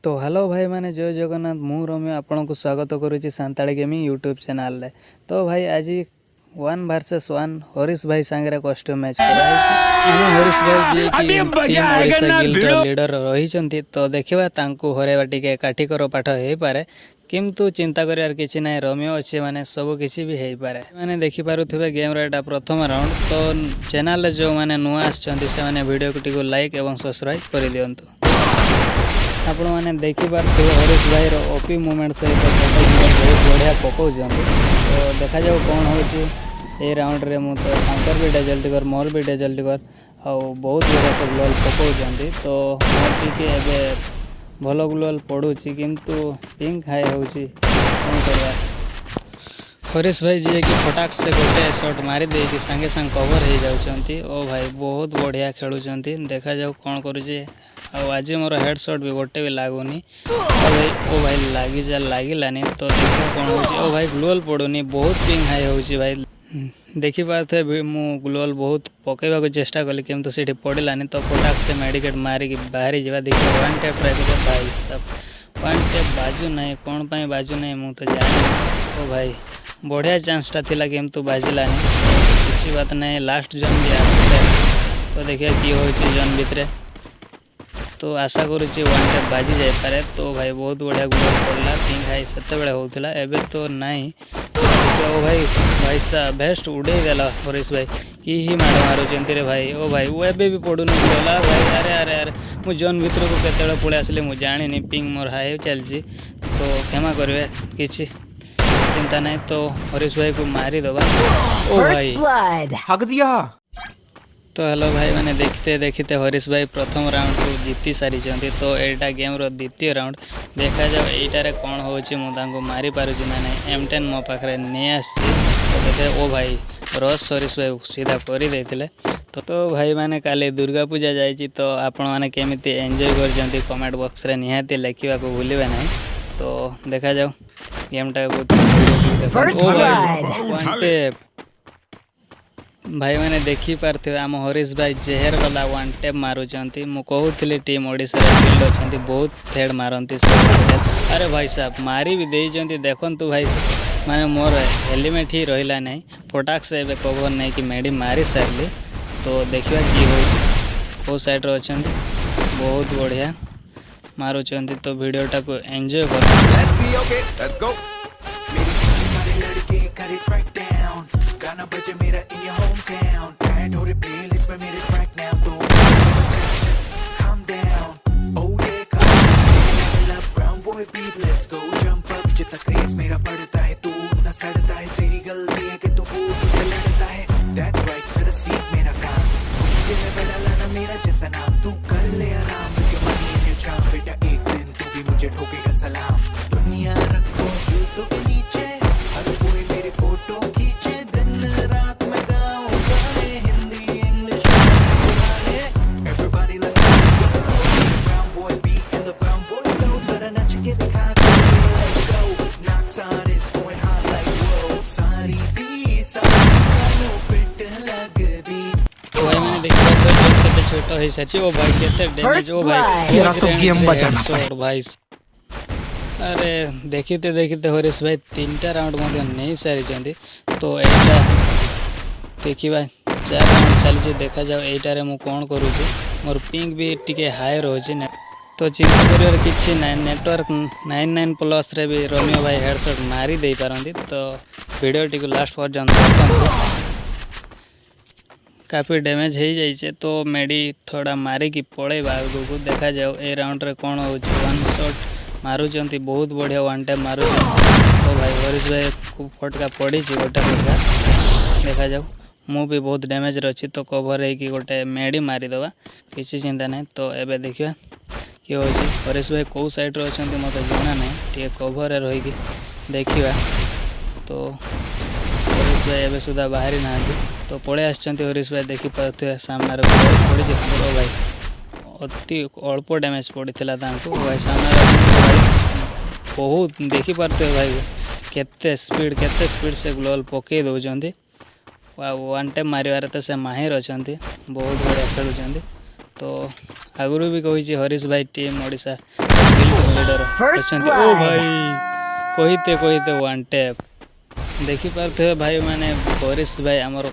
ତ ହ୍ୟାଲୋ ଭାଇମାନେ, ଜୟ ଜଗନ୍ନାଥ। ମୁଁ ରମ୍ୟ ଆପଣଙ୍କୁ ସ୍ୱାଗତ କରୁଛି ସାନ୍ତାଳି ଗେମିଂ ୟୁଟ୍ୟୁବ୍ ଚ୍ୟାନେଲରେ। ତ ଭାଇ, ଆଜି ୱାନ୍ ଭର୍ସେସ୍ ୱାନ୍ ହରିଶ ଭାଇ ସାଙ୍ଗରେ କଷ୍ଟମ୍ ମ୍ୟାଚ୍ କରାହେଇଛି। ଆମ ହରିଶ ଭାଇ ଯିଏକି ଟିମ୍ ଓଡ଼ିଶା ଗିଲ୍ଡର ଲିଡର ରହିଛନ୍ତି, ତ ଦେଖିବା, ତାଙ୍କୁ ହରାଇବା ଟିକେ କାଠିକର ପାଠ ହେଇପାରେ। କିନ୍ତୁ ଚିନ୍ତା କରିବାର କିଛି ନାହିଁ, ରମ୍ୟ ଅଛି ମାନେ ସବୁ କିଛି ବି ହେଇପାରେ। ମାନେ ଦେଖିପାରୁଥିବେ, ଗେମ୍ର ଏଇଟା ପ୍ରଥମ ରାଉଣ୍ଡ। ତ ଚ୍ୟାନେଲରେ ଯେଉଁମାନେ ନୂଆ ଆସିଛନ୍ତି, ସେମାନେ ଭିଡ଼ିଓକୁ ଟିକେ ଲାଇକ୍ ଏବଂ ସବସ୍କ୍ରାଇବ୍ କରିଦିଅନ୍ତୁ। ଆପଣମାନେ ଦେଖିପାରୁଥିବେ, ହରିଶ ଭାଇର ଓପି ମୁଭମେଣ୍ଟ ସହିତ ସେଟଅପ୍ ବହୁତ ବଢ଼ିଆ ପକାଉଛନ୍ତି। ତ ଦେଖାଯାଉ କ'ଣ ହେଉଛି ଏଇ ରାଉଣ୍ଡରେ। ମୁଁ ତ ତାଙ୍କର ବି ଡେଜର୍ଟ ଇଗଲ୍, ମୋର ବି ଡେଜର୍ଟ ଇଗଲ୍ ଆଉ ବହୁତ ବଢ଼ିଆ ସେ ଗ୍ଲୋଲ୍ ପକାଉଛନ୍ତି। ତ ମୋର ଟିକେ ଏବେ ଭଲ ଗ୍ଲୋଲ୍ ପଡ଼ୁଛି, କିନ୍ତୁ ପିଙ୍ଗ ହାଇ ହେଉଛି, କ'ଣ କରିବା? ହରିଶ ଭାଇ ଯିଏକି ଫଟାକ ସେ ଗୋଟେ ସଟ୍ ମାରି ଦେଇକି ସାଙ୍ଗେ ସାଙ୍ଗେ କଭର୍ ହେଇଯାଉଛନ୍ତି। ଓ ଭାଇ, ବହୁତ ବଢ଼ିଆ ଖେଳୁଛନ୍ତି। ଦେଖାଯାଉ କ'ଣ କରୁଛି। ଆଉ ଆଜି ମୋର ହେଡ଼୍ ସଟ୍ ବି ଗୋଟେ ବି ଲାଗୁନି। ଓ ଭାଇ, ଓ ଭାଇ, ଲାଗିଯା, ଲାଗିଲାନି। ତ ଦେଖିବା କ'ଣ ହେଉଛି। ଓ ଭାଇ, ଗ୍ଲୋଲ୍ ପଡ଼ୁନି, ବହୁତ ପିଙ୍ଗ ହାଇ ହେଉଛି ଭାଇ। ଦେଖିପାରୁଥିବେ, ମୁଁ ଗ୍ଲୋଲ୍ ବହୁତ ପକାଇବାକୁ ଚେଷ୍ଟା କଲି, କିନ୍ତୁ ସେଇଠି ପଡ଼ିଲାନି। ତ ଫଟାକ ସେ ମେଡ଼ିକେଟ୍ ମାରିକି ବାହାରି ଯିବା। ଦେଖିବା, ୱାନ୍ ଟ୍ୟାପ୍ ଟ୍ରାଏ କରିବା। ଭାଇ ସାବ, ୱାନ୍ ଟ୍ୟାପ୍ ବାଜୁ ନାହିଁ। କ'ଣ ପାଇଁ ବାଜୁ ନାହିଁ, ମୁଁ ତ ଜାଣିନି। ଓ ଭାଇ, ବଢ଼ିଆ ଚାନ୍ସଟା ଥିଲା, କିନ୍ତୁ ବାଜିଲାନି। କିଛି ବାତ ନାହିଁ, ଲାଷ୍ଟ ଜୋନ୍ ବି ଆସିଲେ। ତ ଦେଖିବା କିଏ ହେଉଛି ଜୋନ୍ ଭିତରେ। ତ ଆଶା କରୁଛି ୱାନ୍ ଟ୍ୟାପ୍ ବାଜି ଯାଇପାରେ। ତ ଭାଇ, ବହୁତ ବଢ଼ିଆ ଗୋଲ୍ ପଡ଼ିଲା। ପିଙ୍ଗ ହାଇ ସେତେବେଳେ ହେଉଥିଲା, ଏବେ ତ ନାହିଁ। ଓ ଭାଇ, ଭାଇ ସା ବେଷ୍ଟ ଉଡ଼େଇ ଦେଲା ହରିଶ ଭାଇ। କି ହିଁ ମାଡ଼ ମାରୁଛନ୍ତି ରେ ଭାଇ! ଓ ଭାଇ, ଓ ଏବେ ବି ପଡ଼ୁନି ଗଲା ଭାଇ। ଆରେ ଆରେ ଆରେ, ମୁଁ ଜୋନ୍ ଭିତରକୁ କେତେବେଳେ ପଳେଇ ଆସିଲି ମୁଁ ଜାଣିନି। ପିଙ୍ଗ ମୋର ହାଇ ଚାଲିଛି, ତ କ୍ଷମା କରିବେ। କିଛି ଚିନ୍ତା ନାହିଁ, ତ ହରିଶ ଭାଇକୁ ମାରିଦେବା। ଓ ଭାଇ! First blood. हक दिया। ତ ହ୍ୟାଲୋ ଭାଇମାନେ, ଦେଖିତେ ଦେଖିତେ ହରିଶ ଭାଇ ପ୍ରଥମ ରାଉଣ୍ଡକୁ ଜିତି ସାରିଛନ୍ତି। ତ ଏଇଟା ଗେମ୍ର ଦ୍ୱିତୀୟ ରାଉଣ୍ଡ। ଦେଖାଯାଉ ଏଇଟାରେ କ'ଣ ହେଉଛି, ମୁଁ ତାଙ୍କୁ ମାରିପାରୁଛି ନା ନାହିଁ। ଏମ୍ 10 ମୋ ପାଖରେ ନେଇ ଆସିଛି। ତ ଦେଖେ, ଓ ଭାଇ, ରସ୍ ହରିଶ ଭାଇ ସିଧା କରିଦେଇଥିଲେ। ତ ଭାଇମାନେ, କାଲି ଦୁର୍ଗା ପୂଜା ଯାଇଛି, ତ ଆପଣମାନେ କେମିତି ଏନ୍ଜୟ କରିଛନ୍ତି, କମେଣ୍ଟ ବକ୍ସରେ ନିହାତି ଲେଖିବାକୁ ଭୁଲିବେ ନାହିଁ। ତ ଦେଖାଯାଉ ଗେମ୍ଟାକୁ। First ଓ ଭାଇ, blood. One tap! ଭାଇମାନେ, ଦେଖିପାରୁଥିବେ, ଆମ ହରିଶ ଭାଇ ଜେହେର ବାଲା ୱାନ୍ ଟେପ୍ ମାରୁଛନ୍ତି। ମୁଁ କହୁଥିଲି, ଟିମ୍ ଓଡ଼ିଶାରେ ଫିଲ୍ଡ ଅଛନ୍ତି, ବହୁତ ହେଡ଼୍ ମାରନ୍ତି ସେ। ଆରେ ଭାଇ ସାହେବ, ମାରି ବି ଦେଇଛନ୍ତି। ଦେଖନ୍ତୁ ଭାଇ, ମାନେ ମୋର ହେଲମେଟ୍ ହିଁ ରହିଲା ନାହିଁ। ଫଟାକ ସେ ଏବେ କଭର୍ ନେଇକି ମେଡ଼ି ମାରି ସାରିଲି। ତ ଦେଖିବା କିଏ ହେଉଛି, କେଉଁ ସାଇଡ଼୍ରେ ଅଛନ୍ତି। ବହୁତ ବଢ଼ିଆ ମାରୁଛନ୍ତି। ତ ଭିଡ଼ିଓଟାକୁ ଏନ୍ଜୟ କରନ୍ତୁ। Let's see, okay, let's go. मेरे पीछे सारे लड़के करे ट्रैक डाउन, गाना बजे मेरा in your hometown, add हो रे प्लेलिस्ट में मेरे ट्रैक now, तो just calm down, oh yeah, come on, level up, brown boy beat, let's go, jump up। जितना क्रेज मेरा बढ़ता है, तू उतना सड़ता है। तेरी गलती है कि तू भूत से लड़ता है। That's right, सिर्फ सीख मेरा काम, मुश्किल है बड़ा लाना मेरा जैसा नाम। तू कर ले आराम with your money and your charm, बेटा, एक दिन तू भी मुझे ठोकेगा सलाम। दुनिया रखो जूतों के नीचे, हर कोई मेरी फोटो खींचे। दिन रात मैं गाऊं गाने, हिंदी, इंग्लिश गाने। Everybody let's go, brown boy beat and the brown boy flow, जरा नच के दिखा के, let's go। Knocks on is going hard like whoa, सारी दी सारी सानू फिट लगदी। ତ ଭାଇମାନେ, ଦେଖିପାରୁଥିବେ, ଜୋନ୍ କେତେ ଛୋଟ ହେଇସାରିଛି। ଓ ଭାଇ, କେତେ ଡ୍ୟାମେଜ! First ଓ ଭାଇ! blood. तेरा तो गेम बजाना। ହେଡ୍ ଭାଇ। ଆରେ, ଦେଖିତେ ଦେଖିତେ ହରିଶ ଭାଇ ତିନିଟା ରାଉଣ୍ଡ ମଧ୍ୟ ନେଇ ସାରିଛନ୍ତି। ତ ଏଇଟା ଦେଖିବା, ଚାରି ରାଉଣ୍ଡ ଚାଲିଛି। ଦେଖାଯାଉ ଏଇଟାରେ ମୁଁ କ'ଣ କରୁଛି। ମୋର ପିଙ୍ଗ ବି ଟିକେ ହାଇ ରହୁଛି ନା, ତ ଚିନ୍ତା କରିବାର କିଛି ନାହିଁ। ନେଟୱାର୍କ 9.9 ପ୍ଲସ୍ରେ ବି ରମିଓ ଭାଇ ହେଡ଼ସଟ୍ ମାରି ଦେଇପାରନ୍ତି। ତ ଭିଡ଼ିଓଟିକୁ ଲାଷ୍ଟ ପର୍ଯ୍ୟନ୍ତ ଦେଖନ୍ତୁ। କାଫି ଡ୍ୟାମେଜ୍ ହେଇଯାଇଛି, ତ ମେଡ଼ି ଥୋଡ଼ା ମାରିକି ପଳେଇବା ଆଗକୁ। ଦେଖାଯାଉ ଏ ରାଉଣ୍ଡରେ କ'ଣ ହେଉଛି। ୱାନ୍ ସଟ୍ ମାରୁଛନ୍ତି, ବହୁତ ବଢ଼ିଆ ୱାନ୍ ଟ୍ୟାପ୍ ମାରୁଛନ୍ତି। ଓ ଭାଇ, ହରିଶ ଭାଇକୁ ଫଟକା ପଡ଼ିଛି ଗୋଟେ ଫଟକା। ଦେଖାଯାଉ, ମୁଁ ବି ବହୁତ ଡ୍ୟାମେଜ୍ରେ ଅଛି, ତ କଭର୍ ହେଇକି ଗୋଟେ ମେଡ଼ି ମାରିଦେବା। କିଛି ଚିନ୍ତା ନାହିଁ। ତ ଏବେ ଦେଖିବା କିଏ ହେଉଛି। ହରିଶ ଭାଇ କେଉଁ ସାଇଡ଼୍ରେ ଅଛନ୍ତି, ମୋତେ ଜଣା ନାହିଁ। ଟିକେ କଭର୍ରେ ରହିକି ଦେଖିବା। ତ ହରିଶ ଭାଇ ଏବେ ସୁଦ୍ଧା ବାହାରି ନାହାନ୍ତି, ତ ପଳେଇ ଆସିଛନ୍ତି ହରିଶ ଭାଇ। ଦେଖିପାରୁଥିବେ, ସାମ୍ନାରେ ପଡ଼ିଛି ତାଙ୍କର। ଭାଇ, ଅତି ଅଳ୍ପ ଡ୍ୟାମେଜ୍ ପଡ଼ିଥିଲା ତାଙ୍କୁ। ଭାଇ ସାମ୍ନାରେ ଅଛନ୍ତି। ଭାଇ, ବହୁତ ଦେଖିପାରୁଥିବେ ଭାଇ, କେତେ ସ୍ପିଡ଼, କେତେ ସ୍ପିଡ଼ ସେ ଗ୍ଲୋଲ୍ ପକାଇ ଦେଉଛନ୍ତି। ଆଉ ୱାନ୍ ଟ୍ୟାପ୍ ମାରିବାରେ ତ ସେ ମାହିର ଅଛନ୍ତି। ବହୁତ ବଢ଼ିଆ ଖେଳୁଛନ୍ତି। ତ ଆଗରୁ ବି କହିଛି, ହରିଶ ଭାଇ ଟିମ୍ ଓଡ଼ିଶା ଲିଡର First ଅଛନ୍ତି। ଓ blood. ଭାଇ, କହିତେ କହିତେ ୱାନ୍ ଟେପ୍। ଦେଖିପାରୁଥିବେ ଭାଇମାନେ, ହରିଶ ଭାଇ ଆମର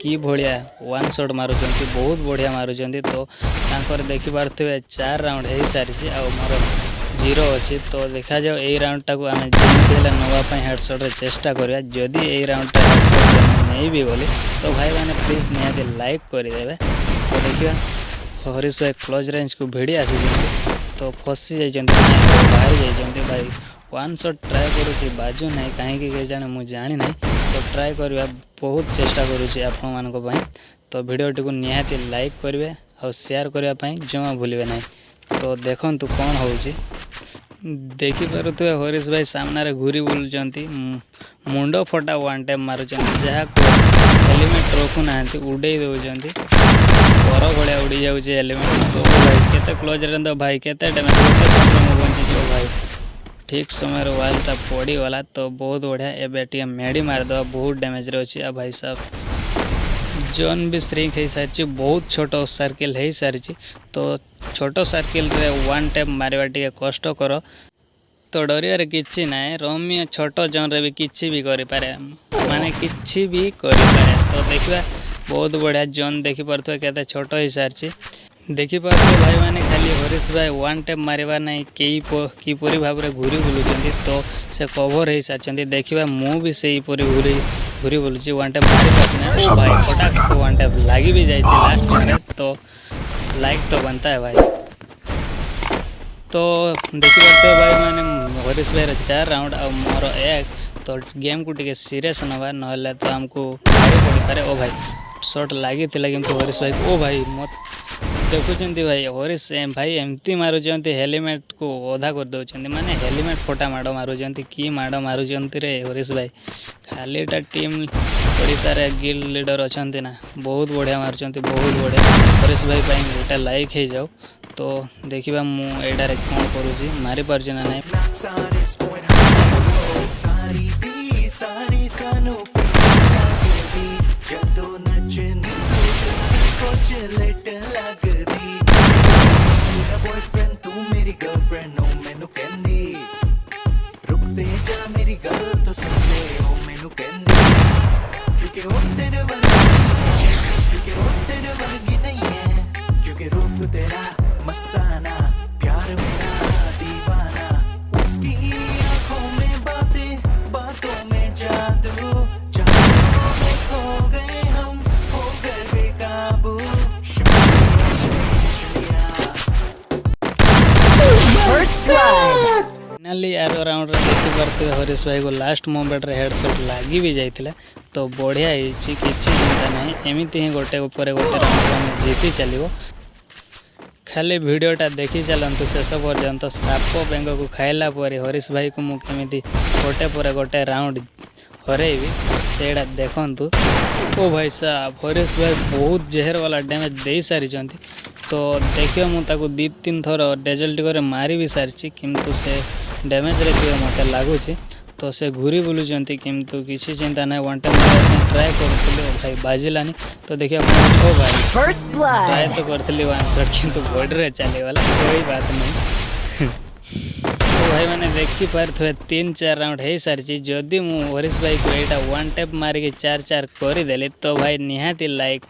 କି ଭଳିଆ ୱାନ୍ ସଟ୍ ମାରୁଛନ୍ତି, ବହୁତ ବଢ଼ିଆ ମାରୁଛନ୍ତି। ତ ତାଙ୍କର ଦେଖିପାରୁଥିବେ, ଚାରି ରାଉଣ୍ଡ ହେଇସାରିଛି ଆଉ ମୋର 0 ଅଛି। ତ ଦେଖାଯାଉ, ଏଇ ରାଉଣ୍ଡଟାକୁ ଆମେ ଯେମିତି ହେଲେ ନେବା ପାଇଁ ହେଡ଼ସଟ୍ରେ ଚେଷ୍ଟା କରିବା। ଯଦି ଏଇ ରାଉଣ୍ଡଟା ହେଡ଼ସଟ୍ରେ ମୁଁ ନେଇବି ଗଲି, ତ ଭାଇମାନେ ପ୍ଲିଜ୍ ନିହାତି ଲାଇକ୍ କରିଦେବେ। ତ ଦେଖିବା, ହରିଶ ଭାଇ କ୍ଲୋଜ୍ ରେଞ୍ଜକୁ ଭିଡ଼ି ଆସିଛନ୍ତି, ତ ଫସି ଯାଇଛନ୍ତି, ନାଇଁ ବାହାରି ଯାଇଛନ୍ତି। ଭାଇ ୱାନ୍ ସଟ୍ ଟ୍ରାଏ କରୁଛି, ବାଜୁ ନାହିଁ, କାହିଁକି କେଜାଣି ମୁଁ ଜାଣିନାହିଁ। ତ ଟ୍ରାଏ କରିବା ବହୁତ ଚେଷ୍ଟା କରୁଛି ଆପଣମାନଙ୍କ ପାଇଁ। ତ ଭିଡ଼ିଓଟିକୁ ନିହାତି ଲାଇକ୍ କରିବେ ଆଉ ସେୟାର କରିବା ପାଇଁ ଜମା ଭୁଲିବେ ନାହିଁ। ତ ଦେଖନ୍ତୁ କ'ଣ ହେଉଛି। ଦେଖିପାରୁଥିବେ, ହରିଶ ଭାଇ ସାମ୍ନାରେ ଘୁରି ବୁଲୁଛନ୍ତି, ମୁଣ୍ଡ ଫଟା ୱାନ୍ ଟ୍ୟାପ୍ ମାରୁଛନ୍ତି। ଯାହାକୁ ହେଲମେଟ୍ ରଖୁନାହାନ୍ତି, ଉଡ଼େଇ ଦେଉଛନ୍ତି, ପର ଭଳିଆ ଉଡ଼ି ଯାଉଛି ହେଲମେଟ୍। ତ ଭାଇ, କେତେ କ୍ଲୋଜ୍ରେ ତ ଭାଇ, କେତେ ଡ୍ୟାମେଜ୍! ଗୋଟେ ସଟ୍ରେ ମୁଁ ବଞ୍ଚିଛି। ଓ ଭାଇ, ଠିକ୍ ସମୟରେ ୱାଲ୍ଟା ପଡ଼ିଗଲା। ତ ବହୁତ ବଢ଼ିଆ। ଏବେ ଟିକେ ମେଡ଼ି ମାରିଦେବା, ବହୁତ ଡ୍ୟାମେଜ୍ରେ ଅଛି। ଆଉ ଭାଇ ସାହେବ, ଜୋନ୍ ବି ଶ୍ରିଙ୍କ ହେଇସାରିଛି, ବହୁତ ଛୋଟ ସାର୍କିଲ୍ ହେଇସାରିଛି। ତ ଛୋଟ ସାର୍କିଲ୍ରେ ୱାନ୍ ଟ୍ୟାପ୍ ମାରିବା ଟିକେ କଷ୍ଟକର। ତ ଡରିବାରେ କିଛି ନାହିଁ, ରମିଓ ଛୋଟ ଜୋନ୍ରେ ବି କିଛି ବି କରିପାରେ, ମାନେ କିଛି ବି କରିପାରେ। ତ ଦେଖିବା, ବହୁତ ବଢ଼ିଆ। ଜୋନ୍ ଦେଖିପାରୁଥିବେ କେତେ ଛୋଟ ହେଇସାରିଛି। ଦେଖିପାରୁଥିବେ ଭାଇମାନେ, ଖାଲି ହରିଶ ଭାଇ ୱାନ୍ ଟ୍ୟାପ୍ ମାରିବା ନାହିଁ, କେହି କିପରି ଭାବରେ ଘୁରି ବୁଲୁଛନ୍ତି। ତ ସେ କଭର୍ ହେଇସାରିଛନ୍ତି। ଦେଖିବା, ମୁଁ ବି ସେଇପରି ଘୁରି ଘୁରି ବୁଲୁଛି, ୱାନ୍ ଟ୍ୟାପ୍ ମାରିପାରୁଛି ନା। ଓ ଭାଇ, ଫଟାକ୍ ସେ ୱାନ୍ ଟ୍ୟାପ୍ ଲାଗି ବି ଯାଇଛି ଲାଷ୍ଟ। ତ ଲାଇକ୍ ତ बनता है ଭାଇ। ତ ଦେଖିପାରୁଥିବେ ଭାଇମାନେ, ହରିଶ ଭାଇର ଚାରି ରାଉଣ୍ଡ ଆଉ ମୋର ଏକ। ତ ଗେମ୍କୁ ଟିକେ ସିରିୟସ୍ ନେବା, ନହେଲେ ତ ଆମକୁ ଭାରି ପଡ଼ିପାରେ। ଓ ଭାଇ, ସଟ୍ ଲାଗିଥିଲା କିନ୍ତୁ ହରିଶ ଭାଇ। ଓ ଭାଇ, ମତେ ଦେଖୁଛନ୍ତି ଭାଇ, ହରିଶ ଭାଇ ଏମିତି ମାରୁଛନ୍ତି, ହେଲମେଟ୍କୁ ଅଧା କରିଦେଉଛନ୍ତି, ମାନେ ହେଲମେଟ୍ ଫଟା ମାଡ଼ ମାରୁଛନ୍ତି। କି ମାଡ଼ ମାରୁଛନ୍ତି ରେ ହରିଶ ଭାଇ! ଖାଲିଟା ଟିମ୍ ଓଡ଼ିଶାରେ ଗିଲ୍ଡ ଲିଡର ଅଛନ୍ତି ନା, ବହୁତ ବଢ଼ିଆ ମାରୁଛନ୍ତି, ବହୁତ ବଢ଼ିଆ। ହରିଶ ଭାଇ ପାଇଁ ଗୋଟେ ଲାଇକ୍ ହେଇଯାଉ। ତ ଦେଖିବା, ମୁଁ ଏଇଟାରେ କ'ଣ କରୁଛି, ମାରିପାରୁଛି ନା ନାହିଁ। ਸਾਰੇ going high, ਸਾਰੀ ਦੀ ਸਾਰੀ ਸਾਨੂੰ ਲੱਗਦੀ, ਜਦੋਂ ਨੱਚਨੀ ਤੂੰ ਕੁਝ ਲੇਟ ਲੱਗਦੀ। ਮੇਰਾ ਬੁਆਏਫ੍ਰੈਂਡ, ਤੂੰ ਮੇਰੀ ਗਰਲਫ੍ਰੈਂਡ, ਉਹ ਮੈਨੂੰ ਕਹਿੰਦੀ ਰੁਕਦੇ ਜਾ, ਮੇਰੀ ਗੱਲ ਤਾਂ ਸੁਣ ਲੈ। ਉਹ ਮੈਨੂੰ ਕਹਿੰਦੀ ਕਿਉਂਕਿ ਉਹ ਤੇਰੇ ਵਰਗੀ ਨਹੀਂ ਹੈ, ਕਿਉਂਕਿ ਉਹ ਤੇਰੇ ਵਰਗੀ ਨਹੀਂ ਹੈ, ਕਿਉਂਕਿ रूप तेरा मस्ताना, प्यार मेरा दीवाना। उसकी आंखों में बातें, बातों में जादू, जादू में खो गए हम, हो गए बेकाबू। शुक्रिया, शुक्रिया। First blood. Finally ଆର ରାଉଣ୍ଡରେ ଦେଖିପାରୁଥିବେ, ହରିଶ ଭାଇକୁ ଲାଷ୍ଟ ମୋମେଣ୍ଟରେ ହେଡ଼ସଟ୍ ଲାଗି ବି ଯାଇଥିଲା। ତ ବଢ଼ିଆ ହେଇଛି, କିଛି ଚିନ୍ତା ନାହିଁ। ଏମିତି ହିଁ ଗୋଟେ ଉପରେ ଗୋଟେ ରାଉଣ୍ଡ ଆମେ ଜିତି ଚାଲିବ। ଖାଲି ଭିଡ଼ିଓଟା ଦେଖି ଚାଲନ୍ତୁ ଶେଷ ପର୍ଯ୍ୟନ୍ତ। ସାପ ବେଙ୍ଗକୁ ଖାଇଲା ପରେ ହରିଶ ଭାଇକୁ ମୁଁ କେମିତି ଗୋଟେ ପରେ ଗୋଟେ ରାଉଣ୍ଡ ହରେଇବି, ସେଇଟା ଦେଖନ୍ତୁ। ଓ ଭାଇ ସାହେବ, ହରିଶ ଭାଇ ବହୁତ ଜେହେର ବାଲା ଡ୍ୟାମେଜ୍ ଦେଇସାରିଛନ୍ତି। ତ ଦେଖିବ, ମୁଁ ତାକୁ ଦୁଇ ତିନି ଥର ଡେଜଲ୍ଟ କରି ମାରି ବି ସାରିଛି, କିନ୍ତୁ ସେ ଡ୍ୟାମେଜ୍ରେ ଥିବେ ମୋତେ ଲାଗୁଛି। ତ ସେ ଘୁରି ବୁଲୁଛନ୍ତି, କିନ୍ତୁ କିଛି ଚିନ୍ତା ନାହିଁ। ୱାନ୍ ଟାଇମ୍ ମାରିବା ପାଇଁ ଟ୍ରାଏ କରୁଥିଲି, ଓ ଭାଇ, ବାଜିଲାନି। ତ ଦେଖିବା କ'ଣ ହଉଛି। ଓ ଭାଇ! First try blood. ତ କରିଥିଲି ୱାନ୍ ସଟ୍, କିନ୍ତୁ ବଡ଼ିରେ ଚାଲିଗଲା। कोई बात नहीं। ତ ଭାଇମାନେ ଦେଖିପାରୁଥିବେ, ତିନି ଚାରି ରାଉଣ୍ଡ ହେଇସାରିଛି। ଯଦି ମୁଁ ହରିଶ ଭାଇକୁ ଏଇଟା ୱାନ୍ ଟ୍ୟାପ୍ ମାରିକି ଚାରି ଚାରି କରିଦେଲି, ତ ଭାଇ ନିହାତି ଲାଇକ୍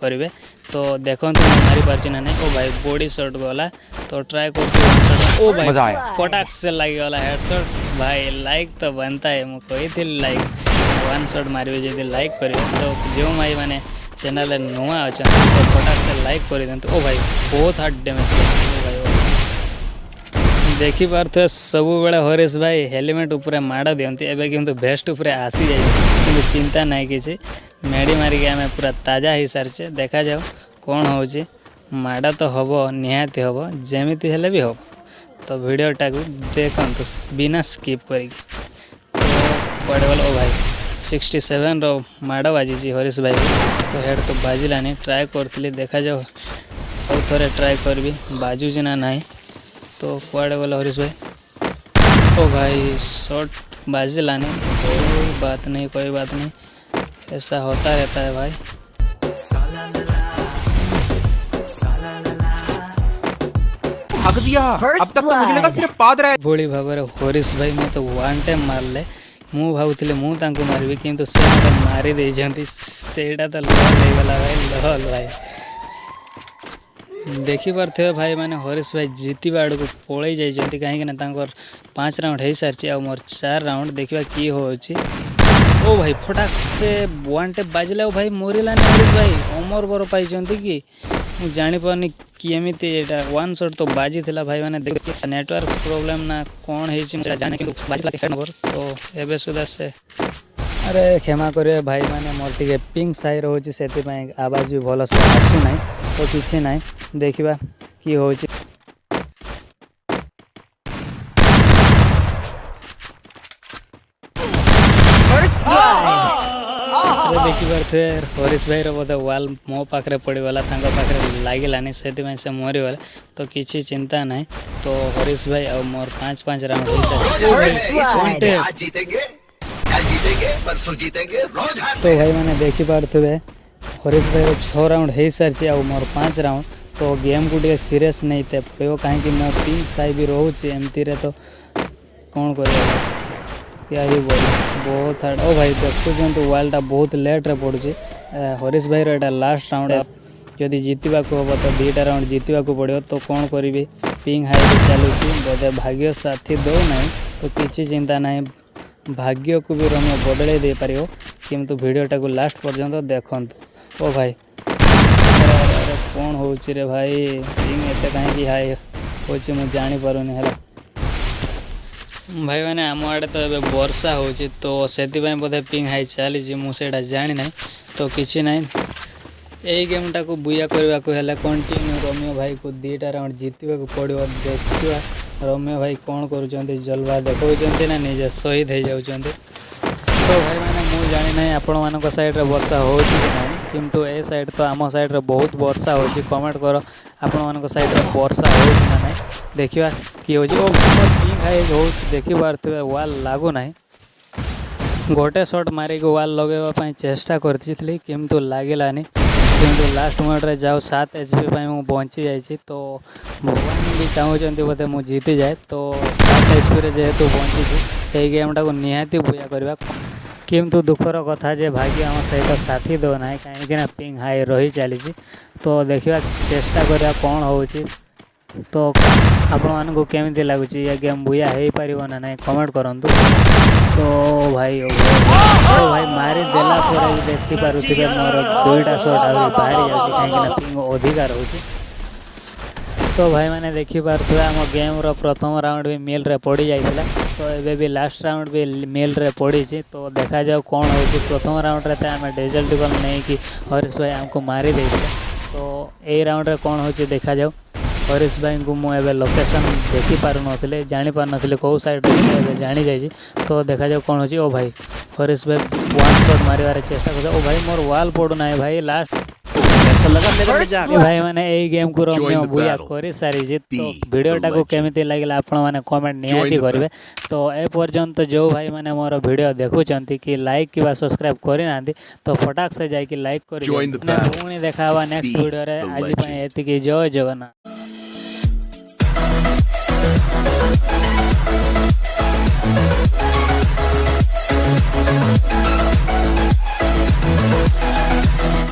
କରିବେ। ତ ଦେଖନ୍ତୁ, ମୁଁ ମାରିପାରୁଛି ନା ନାହିଁ। ଓ ଭାଇ, ବଡ଼ି ସଟ୍ ଗଲା। ତ ଟ୍ରାଏ କରୁଛି ୱାନ୍ ସଟ୍। ଓ ଭାଇ! ମଜା आया। ଫଟାକ୍ ସେ ଲାଗିଗଲା ହେଡ଼ସଟ୍। ଭାଇ, ଲାଇକ୍ ତ बनता है। ମୁଁ କହିଥିଲି ଲାଇକ୍, ୱାନ୍ ସଟ୍ ମାରିବେ ଯଦି ଲାଇକ୍ କରିବେ। ତ ଯେଉଁ ଭାଇମାନେ ଚ୍ୟାନେଲରେ ନୂଆ ଅଛନ୍ତି, ତ ଫଟାକ୍ ସେ ଲାଇକ୍ କରିଦିଅନ୍ତୁ। ଓ ଭାଇ, ବହୁତ ହାର୍ଡ଼ ଡ୍ୟାମେଜ୍ ଦେଇଛି। ଓ ଭାଇ, ଓ ଭାଇ। ଦେଖିପାରୁଥିବେ, ସବୁବେଳେ ହରିଶ ଭାଇ ହେଲମେଟ୍ ଉପରେ ମାଡ଼ ଦିଅନ୍ତି, ଏବେ କିନ୍ତୁ ଭେଷ୍ଟ ଉପରେ ଆସିଯାଇଛି। କିନ୍ତୁ ଚିନ୍ତା ନାହିଁ କିଛି, ମେଡ଼ି ମାରିକି ଆମେ ପୁରା ତାଜା ହେଇସାରିଛେ। ଦେଖାଯାଉ କ'ଣ ହେଉଛି। ମାଡ଼ ତ ହେବ, ନିହାତି ହେବ, ଯେମିତି ହେଲେ ବି ହେବ। ତ ଭିଡ଼ିଓଟାକୁ ଦେଖନ୍ତୁ ବିନା ସ୍କିପ୍ କରିକି। ତ କୁଆଡ଼େ ଗଲ? ଓ ଭାଇ, 67ର ମାଡ଼ ବାଜିଛି ହରିଶ ଭାଇକୁ। ତ ହେଡ଼୍ ତ ବାଜିଲାନି, ଟ୍ରାଏ କରିଥିଲି। ଦେଖାଯାଉ, ଆଉ ଥରେ ଟ୍ରାଏ କରିବି, ବାଜୁଛି ନା ନାହିଁ। ତ କୁଆଡ଼େ ଗଲେ ହରିଶ ଭାଇ? ଓ ଭାଇ, ସଟ୍ ବାଜିଲାନି। कोई बात नहीं, कोई बात नहीं, ऐसा होता रहता है भाई। साला ला ला, साला ला ला। हग दिया। First अब तक तो मुझे लगा blood. सिर्फ पाद रहा। ଏଭଳି ଭାବରେ ହରିଶ ଭାଇ ମୋତେ ୱାନ୍ ଟାଇମ୍ ମାରିଲେ। ମୁଁ ଭାବୁଥିଲି ମୁଁ ତାଙ୍କୁ ମାରିବି, କିନ୍ତୁ ସେ ମୋତେ ମାରି ଦେଇଛନ୍ତି। ସେଇଟା ତ ଲଲ୍ ହେଇଗଲା ଭାଇ, ଲଲ୍ ଭାଇ। ଦେଖିପାରୁଥିବେ ଭାଇମାନେ, ହରିଶ ଭାଇ ଜିତିବା ଆଡ଼କୁ ପଳେଇ ଯାଇଛନ୍ତି, କାହିଁକିନା ତାଙ୍କର 5 ରାଉଣ୍ଡ ହେଇସାରିଛି ଆଉ ମୋର 4 ରାଉଣ୍ଡ। ଦେଖିବା କିଏ ହେଉଛି। ଓ ଭାଇ, ଫଟାକ ସେ ୱାନ୍ ଟେପ୍ ବାଜିଲା। ଓ ଭାଇ, ମରିଲାନି ହରିଶ ଭାଇ। ଅମର ବର ପାଇଛନ୍ତି କି ମୁଁ ଜାଣିପାରୁନି କି ଏମିତି। ଏଇଟା ୱାନ୍ ସଟ୍ ତ ବାଜିଥିଲା ଭାଇମାନେ। ଦେଖ, ନେଟୱାର୍କ ପ୍ରୋବ୍ଲେମ୍ ନା କ'ଣ ହେଇଛି ମୁଁ ସେଇଟା ଜାଣିନି, କିନ୍ତୁ ବାଜିଥିଲା ନମ୍ବର ତ ଏବେ ସୁଦ୍ଧା ସେ। ଆରେ କ୍ଷମା କରିବେ ଭାଇମାନେ, ମୋର ଟିକେ ପିଙ୍ଗ ହାଇ ରହୁଛି, ସେଥିପାଇଁ ଆବାଜ ବି ଭଲସେ ଆସୁନାହିଁ। ତ କିଛି ନାହିଁ, ଦେଖିବା କି ହେଉଛି। First blood. ଏବେ ଦେଖିପାରୁଥିବେ, ହରିଶ ଭାଇର ବୋଧେ ୱାଲ୍ ମୋ ପାଖରେ ପଡ଼ିଗଲା, ତାଙ୍କ ପାଖରେ ଲାଗିଲାନି, ସେଥିପାଇଁ ସେ ମରିଗଲେ। ତ କିଛି ଚିନ୍ତା ନାହିଁ। ତ ହରିଶ ଭାଇ ଆଉ ମୋର 5 5 ରାଉଣ୍ଡ ହେଇସାରିଛି। First blood. आज जीतेंगे, कल जीतेंगे, परसों जीतेंगे, रोज हार ତ ଭାଇମାନେ ଦେଖିପାରୁଥିବେ, ହରିଶ ଭାଇର 6 ରାଉଣ୍ଡ ହେଇସାରିଛି ଆଉ ମୋର 5 ରାଉଣ୍ଡ। ତ ଗେମ୍କୁ ଟିକେ ସିରିୟସ୍ ନେଇତେ ପଡ଼ିବ, କାହିଁକି ମୋ ପିଙ୍ଗ ହାଇ ବି ରହୁଛି ଏମିତିରେ। ତ କ'ଣ କରିବା, क्या ही बोले, ବହୁତ ହାର୍ଡ଼। ଓ ଭାଇ, ଦେଖୁଛନ୍ତି, ୱାଲ୍ଟା ବହୁତ ଲେଟ୍ରେ ପଡ଼ୁଛି। ହରିଶ ଭାଇର ଏଇଟା ଲାଷ୍ଟ ରାଉଣ୍ଡ। ଯଦି ଜିତିବାକୁ ହେବ ତ 2ଟା ରାଉଣ୍ଡ ଜିତିବାକୁ ପଡ଼ିବ। ତ କ'ଣ କରିବି, ପିଙ୍ଗ ହାଇରେ ଚାଲୁଛି, ବୋଧେ ଭାଗ୍ୟ ସାଥି ଦେଉନାହିଁ। ତ କିଛି ଚିନ୍ତା ନାହିଁ, ଭାଗ୍ୟକୁ ବି ରମ୍ୟ ବଦଳାଇ ଦେଇପାରିବ, କିନ୍ତୁ ଭିଡ଼ିଓଟାକୁ ଲାଷ୍ଟ ପର୍ଯ୍ୟନ୍ତ ଦେଖନ୍ତୁ। ଓ ଭାଇ, ଆରେ ଆରେ ଆରେ, କ'ଣ ହେଉଛି ରେ ଭାଇ? ପିଙ୍ଗ ଏତେ କାହିଁକି ହାଇ ହେଉଛି ମୁଁ ଜାଣିପାରୁନି। ହେଲା ଭାଇମାନେ, ଆମ ଆଡ଼େ ତ ଏବେ ବର୍ଷା ହେଉଛି, ତ ସେଥିପାଇଁ ବୋଧେ ପିଙ୍ଗ ହାଇ ଚାଲିଛି, ମୁଁ ସେଇଟା ଜାଣିନାହିଁ। ତ କିଛି ନାହିଁ, ଏଇ ଗେମ୍ଟାକୁ ବୁୟା କରିବାକୁ ହେଲେ କଣ୍ଟିନ୍ୟୁ ରମ୍ୟ ଭାଇକୁ 2ଟା ରାଉଣ୍ଡ ଜିତିବାକୁ ପଡ଼ିବ। ଦେଖିବା ରମ୍ୟ ଭାଇ କ'ଣ କରୁଛନ୍ତି, ଜଲବା ଦେଖାଉଛନ୍ତି ନା ନିଜେ ଶହୀଦ ହେଇଯାଉଛନ୍ତି। ତ ଭାଇମାନେ, ମୁଁ ଜାଣିନାହିଁ ଆପଣମାନଙ୍କ ସାଇଡ଼୍ରେ ବର୍ଷା ହେଉଛି କି ନାହିଁ, କିନ୍ତୁ ଏ ସାଇଡ଼୍ ତ ଆମ ସାଇଡ଼୍ରେ ବହୁତ ବର୍ଷା ହେଉଛି। କମେଣ୍ଟ କର, ଆପଣମାନଙ୍କ ସାଇଡ଼୍ରେ ବର୍ଷା ହେଉଛି ନା ନାହିଁ। ଦେଖିବା କି ହେଉଛି। ଓ, ପିଙ୍ଗ ହାଇ ହେଉଛି, ଦେଖିପାରୁଥିବେ, ୱାଲ୍ ଲାଗୁନାହିଁ। ଗୋଟେ ସଟ୍ ମାରିକି ୱାଲ୍ ଲଗାଇବା ପାଇଁ ଚେଷ୍ଟା କରିଥିଲି, କିନ୍ତୁ ଲାଗିଲାନି। କିନ୍ତୁ ଲାଷ୍ଟ ମୋମେଣ୍ଟରେ ଯାଉ 7 HP ପାଇଁ ମୁଁ ବଞ୍ଚି ଯାଇଛି। ତ ଭଗବାନ ବି ଚାହୁଁଛନ୍ତି ବୋଧେ ମୁଁ ଜିତିଯାଏ। ତ 7 HPରେ ଯେହେତୁ ବଞ୍ଚିଛି, ଏଇ ଗେମ୍ଟାକୁ ନିହାତି ବୁୟା କରିବା। କିନ୍ତୁ ଦୁଃଖର କଥା ଯେ ଭାଗ୍ୟ ଆମ ସହିତ ସାଥି ଦେଉନାହିଁ, କାହିଁକିନା ପିଙ୍ଗ ହାଇ ରହି ଚାଲିଛି। ତ ଦେଖିବା, ଚେଷ୍ଟା କରିବା କ'ଣ ହେଉଛି। ତ ଆପଣମାନଙ୍କୁ କେମିତି ଲାଗୁଛି, ଏ ଗେମ୍ ବୁୟା ହେଇପାରିବ ନା ନାହିଁ, କମେଣ୍ଟ କରନ୍ତୁ। ତ ଭାଇ, ଓ ଭାଇ, ଓ ଭାଇ, ମାରି ଦେଲା ପରେ ବି ଦେଖିପାରୁଥିବେ, ମୋର 2ଟା ସଟ୍ ଆହୁରି ବାହାରି ଯାଉଛି, କାହିଁକିନା ପିଙ୍ଗ ଅଧିକା ରହୁଛି। ତ ଭାଇମାନେ ଦେଖିପାରୁଥିବେ, ଆମ ଗେମ୍ର ପ୍ରଥମ ରାଉଣ୍ଡ ବି ମିଲ୍ରେ ପଡ଼ିଯାଇଥିଲା। ତ ଏବେ ବି ଲାଷ୍ଟ ରାଉଣ୍ଡ ବି ମିଲ୍ରେ ପଡ଼ିଛି। ତ ଦେଖାଯାଉ କ'ଣ ହେଉଛି। ପ୍ରଥମ ରାଉଣ୍ଡରେ ତ ଆମେ ଡେଜର୍ଟ ଇଗଲ୍ ନେଇକି ହରିଶ ଭାଇ ଆମକୁ ମାରି ଦେଇଥିଲେ। ତ ଏଇ ରାଉଣ୍ଡରେ କ'ଣ ହେଉଛି ଦେଖାଯାଉ। ହରିଶ ଭାଇଙ୍କୁ ମୁଁ ଏବେ ଲୋକେସନ୍ ଦେଖିପାରୁନଥିଲି, ଜାଣିପାରୁନଥିଲି କେଉଁ ସାଇଡ଼୍ରେ ଥିଲେ, ଏବେ ଜାଣିଯାଇଛି। ତ ଦେଖାଯାଉ କ'ଣ ହେଉଛି। ଓ ଭାଇ, ହରିଶ ଭାଇ ୱାନ୍ ସଟ୍ ମାରିବାର ଚେଷ୍ଟା କରୁছে। ଓ ଭାଇ, ମୋର ୱାଲ୍ ପଡ଼ୁନାହିଁ ଭାଇ ଲାଷ୍ଟ। First ଏ ଭାଇମାନେ, ଏଇ ଗେମ୍କୁ ରମ୍ୟ ବୁୟା କରିସାରିଛି। ତ ଭିଡ଼ିଓଟାକୁ କେମିତି ଲାଗିଲା ଆପଣମାନେ କମେଣ୍ଟ ନିହାତି କରିବେ। ତ ଏ ପର୍ଯ୍ୟନ୍ତ ଯେଉଁ ଭାଇମାନେ ମୋର ଭିଡ଼ିଓ ଦେଖୁଛନ୍ତି କି ଲାଇକ୍ କିମ୍ବା ସବସ୍କ୍ରାଇବ୍ କରିନାହାନ୍ତି, ତ ଫଟାକ ସେ ଯାଇକି ଲାଇକ୍ କରିଦିଅନ୍ତୁ। ମାନେ ପୁଣି ଦେଖା ହେବା ନେକ୍ସଟ ଭିଡ଼ିଓରେ। ଆଜି ପାଇଁ ଏତିକି। ଜୟ ଜଗନ୍ନାଥ।